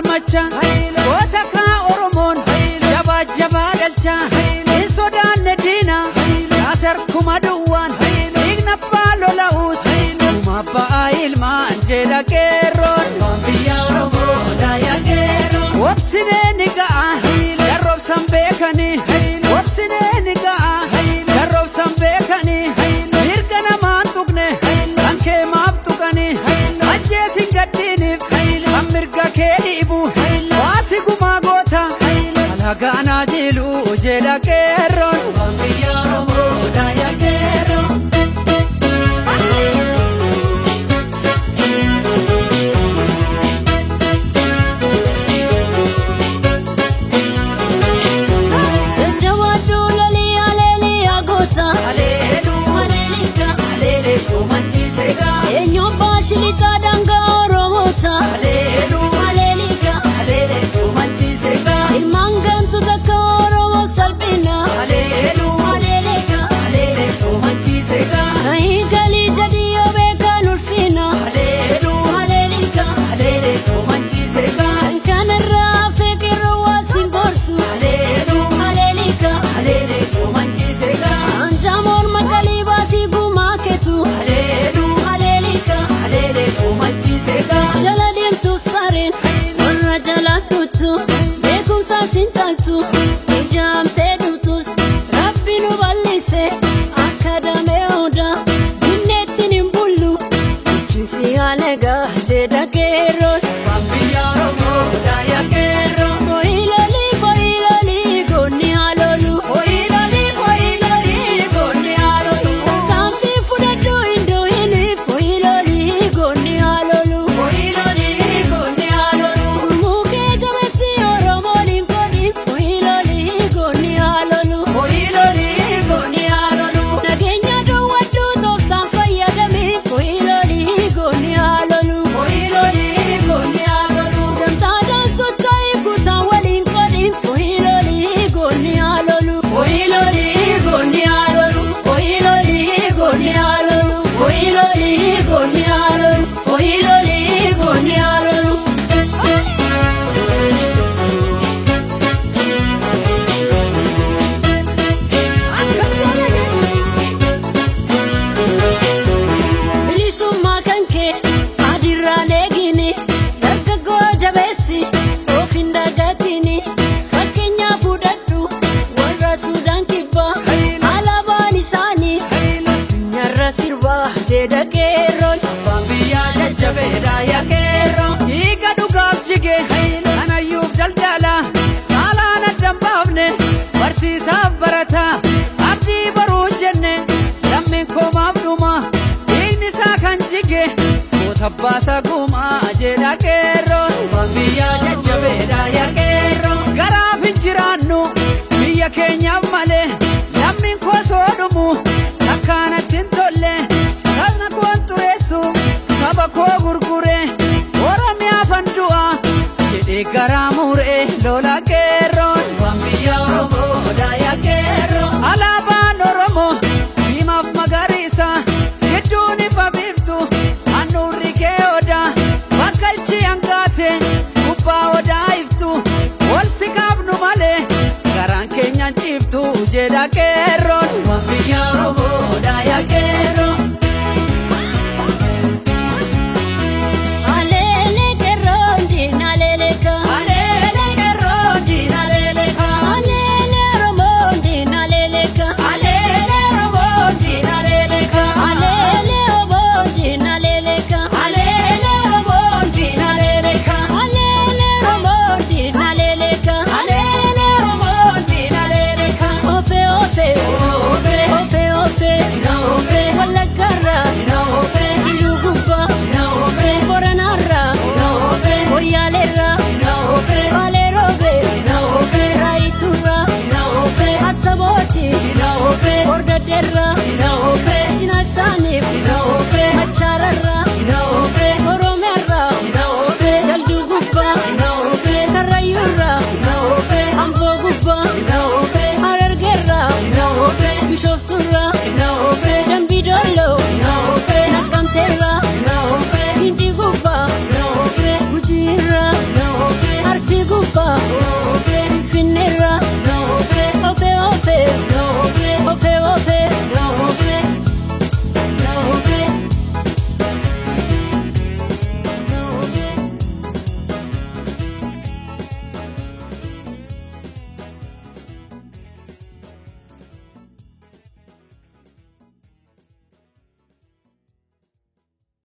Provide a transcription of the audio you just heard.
Goota kaa Oromoon jabaa jabaa galcha hin sodaanne diina yaasarkuma duwwaan dhiigna abbaa lola'uus dhuma abbaa ilmaan jedha qeerroon. Wobsinee ni ga'a garroobsan beekanii wobsinee ni ga'a garroobsan beekanii mirga namaan tuqne kan kee maaf tuqanii ajjeesin gaddiiniif kan mirga kee dhiibu. Waasi gumaa goota alagaan jilu jedha qeerroon. Dhiiga dhugaaf jige kanayyuuf daldala haalaan adda hin baafne barsiisaaf barata abdii baruu jenne lammiin koomaaf dhuma dhiigni isaa kan jige goota baasa gumaa jedha qeerroon. Garaaf hin jiraannu biyya keenyaaf malee lammiin koo soodhumu akkaanatti hin tolle sabna koon xureessu saba koo gurgure Oromiyaa fandu'a jedhee garaa muree lola qeerroon. Alaabaan Oromoo diimaaf magariisa gidduun ifa biiftuu. Jedha qeerroon. Waan biyya Oromoodha yaa qeerroon.